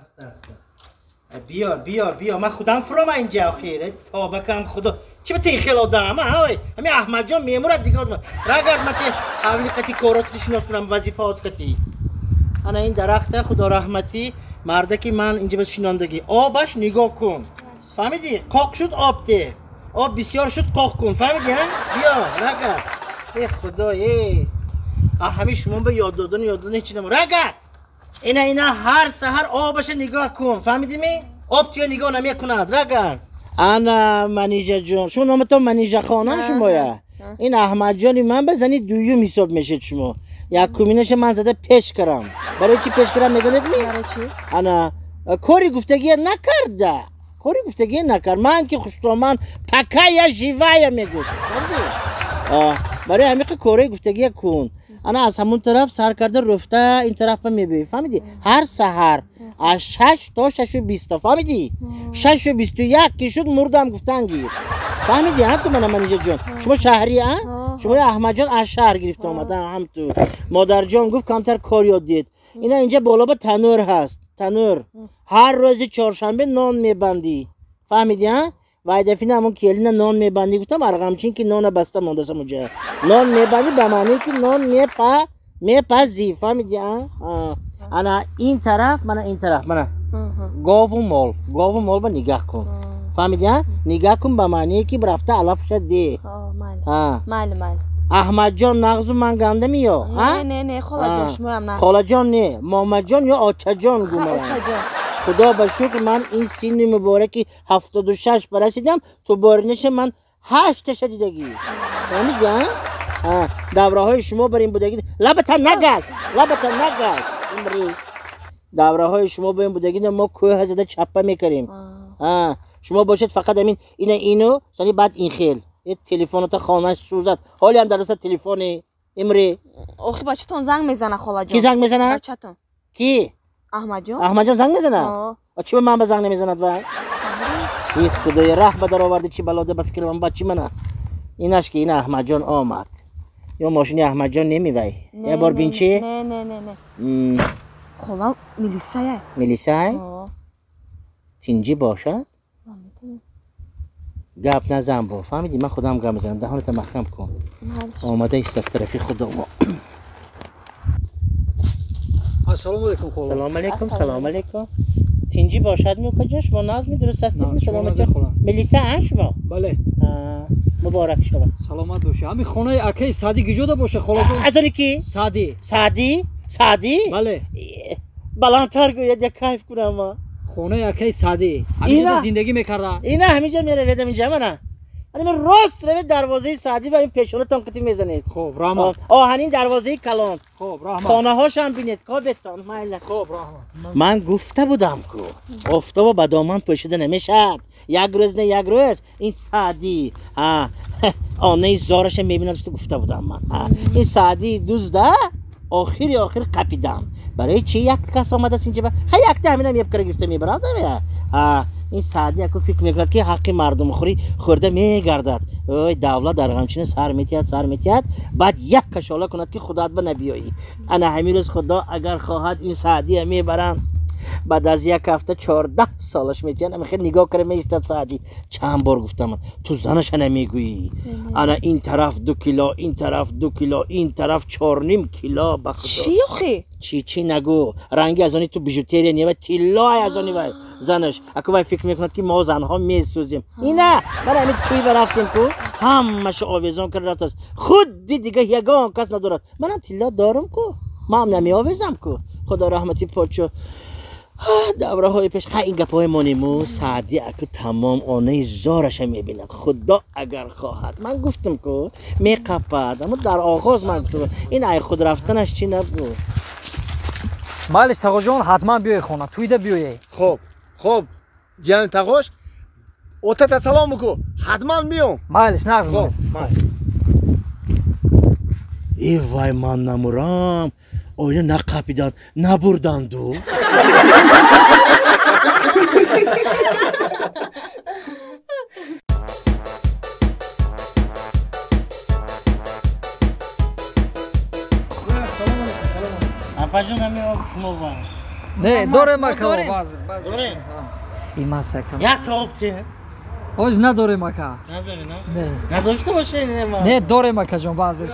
Аста аста. Биё, биё, биё, ман худам фурома инҷа охир. Тобакам худо. Чӣ ба ти хел одам, а? Ой, ҳамин Аҳмадҷон мемурад дига одам. Рагард ман ти авли қати коротро шинос кунам, вазифаот қати. Ана ин дарахта худо раҳматӣ мардаки ман инҷа ба шинондагӣ. Обаш нигоҳ кун. Фаҳмидӣ? Қоқ шуд об де. Об бисёр шуд қоқ кун. Фаҳмидӣ, а? Биё, рагард. Э худо, э. А ҳамин шумо ба ёд додан, ёд додан ҳеч намур. Рагард! Ина ина ҳар саҳар обаша нигоҳ кун. Фаҳмидӣ-ми? Об туя нигоҳ намекунад. Рагард. Ана Манижаҷон, шумо номатон Манижахона шумоя? Ин Аҳмадҷони ман ба зани дуюм ҳисоб мешед шумо. Якуминаша ман зада пеш карам. Барои чӣ пеш карам медонед-ми? Барои чӣ? Ана кори гуфтагия накарда. Кори гуфтагия накард. Ман ки хуштоман пока я живая мегуфт. Фаҳмидӣ? Барои ҳамин кори гуфтагия кун. Ана аз ҳамон тараф сар карда руфта ин тараф ба мебиёӣ. Фаҳмидӣ? Ҳар саҳар аз 6 то 6:20. Фаҳмидӣ? 6:21 ки шуд мурдам гуфтан гир. Фаҳмидӣ, ҳа ту мана Манижаҷон? Шумо шаҳрӣ, а? Шумо Аҳмадҷон аз шаҳр гирифта омад, ҳам ту. Модарҷон гуфт камтар кор ёд дид. Ина инҷа боло ба танӯр ҳаст. Танӯр. Ҳар рӯзи чоршанбе нон мебандӣ. Фаҳмидӣ, а? Вай дафина ҳамон келина нон мебандӣ гуфтам, арғамчин ки нона баста мондаса муҷа. Нон мебандӣ ба маъние ки нон мепазӣ. Фаҳмидӣ, а? Ана ин тараф, мана ин тараф, мана. Гову мол. Гову мол ба нигаҳ кун. Фаҳмидӣ, а? Нигаҳ кун ба маъние ки рафта алафша де. Майли, майли. Аҳмадҷон нағзу ман гандами ё? Не, не, не, холаҷон, шумоям нағз. Холаҷон не, момаҷон ё очаҷон гумонам. Очаҷон. Худо ба шукр ман ин синни мубораки 76 барасидам, ту боринаша ман 8-таша дидагӣ. Фаҳмидӣ, а? Давраҳои шумо бар ин будагӣ. Лабата нагаз, лабата нагаз. Имри. Давраҳои шумо бар ин будагӣ мо кӯҳ зада чаппа мекардем. Шумо бошед фақат ҳамин ина ину, сони баъд ин хел. Телефоната хонаш сӯзад. Ҳоле ҳам дар даста телефони. Имри. Охи бачатон занг мезана холаҷон. Ки занг мезана? Бачатон. Ки? Аҳмадҷон. Аҳмадҷон занг мезана? О. Чӣ ба ман ба занг намезанад вай? И худои раҳ ба дароварди чӣ балода ба фикри ман бачи мана. Инаш ки ина Аҳмадҷон омад. Ё мошини Аҳмадҷон немивай? Я бор бин чӣ? Не, не, не, не. Хола милисая. Милисай? Тинҷӣ бошад? Гап назан бо, фаҳмидӣ? Ман худам гап мезанам, даҳоната маҳкам кун. Омада ист аз тарафи худо мо. Ассалому алайкум хола. Салом алайкум, салом алайкум. Тинҷӣ бошад мӯкаҷон, шумо назми дуруст ҳастед? Саломат хола. Милиса а шумо? Бале. Муборак шавад. Саломат бошед. Ҳамин хонаи акаи Саъдӣ киҷода бошад холаҷон? Аз они ки? Саъдӣ. Саъдӣ? Саъдӣ? Бале. Баландтар гӯяд, як кайф кунам ма. Хонаи акаи Саъдӣ. Ҳаминҷо зиндагӣ мекарда. Ина ҳаминҷо меравед, ҳаминҷа мана. Ана рост равед дарвозаи Саъдӣ ва ин пешонатон қити мезанед. Хоб, раҳмат. Оҳанин дарвозаи калон. Хоб, раҳмат. Хонаҳошам бинед, кобетон, майла. Хоб, раҳмат. Ман гуфта будам ку, офтобо ба доман пӯшида намешавад. Як рӯз не як рӯз ин Саъдӣ, онаи зораша мебинад, гуфта будам ман. Ин Саъдӣ дузда охири охир қапидам. Барои чӣ як кас омадааст инҷа? Ха якта ҳаминам епкара гирифта мебарад. Ин Саъдӣ яку фикр мекунад ки ҳаққи мардумхӯрӣ хӯрда мегардад. Ой, давлат дар ғамчина сар метиҳад, сар метиҳад, баъд як кашола кунад ки худоат ба набиёӣ. Ана ҳамин рӯз худо агар хоҳад ин Саъдия мебаранд. Баъд аз як ҳафта 14 солаш метиҳанд. Ама хел нигоҳ кара меистад Саъдӣ. Чанд бор гуфтам, ту занаша намегӯӣ. Ана ин тараф 2 кило, ин тараф 2 кило, ин тараф 4.5 кило. Ба худо. Чӣ охи? Чӣ чӣ нагӯ. Ранги аз они ту бижутерия нева, тиллои аз они вай занаш. Аку вай фикр мекунад ки мо занҳо месӯзем. Ина, мана ҳамин тӯй ба рафтем ку, ҳамаша овезон карда рафтааст. Худди дига ягон кас надорад. Манам тилло дорам ку, ман намеовезам ку. Худо раҳмати подшо. Давраҳои пеш ха ин гапҳои монему Саъдӣ аку тамом онаи зораша мебинад. Худо агар хоҳад. Ман гуфтам ку меқапад, аммо дар оғоз ман гуфтам ин ай худ рафтанаш чӣ набуд. Майлиш тағоҷон, ҳатман биёй хона, тӯйда биёй. Хоб, хоб, ҷияни тағош, отата салом бикун, ҳатман биём. Майлиш, нағз. Хоб, майли. Э вай, ман намурам. Оина нақапидан, набурданду. Апаҷон, ҳамин об шумо ба. Не, дорем ака, баз баз. Имаса кам. Як топ ти. Оз надорем ака. Надори, на? Не. Надошта боши, не ма. Не, дорем акаҷон, баъзеш.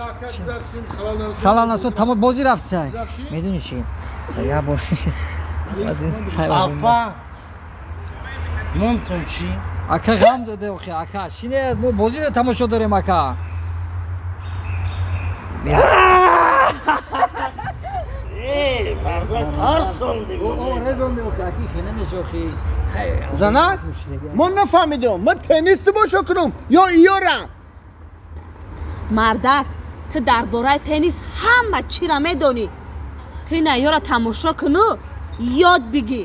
Халал насон, тамом бозӣ рафт сай. Медонӣ чӣ? Я бор. Апа. Мунтун чӣ? Ака ғам доде охи, ака. Шине, мо бозиро тамошо дорем ака. Э, марда тарсонди. Резонди охи, аки хе намеши охи. Занак, ман нафаҳмидам, ман теннис тамошо кунам ё иёрам? Мардак, ту дар бораи теннис ҳама чиро медонӣ. Ту ина ёра тамошо куну, ёд бигӣ.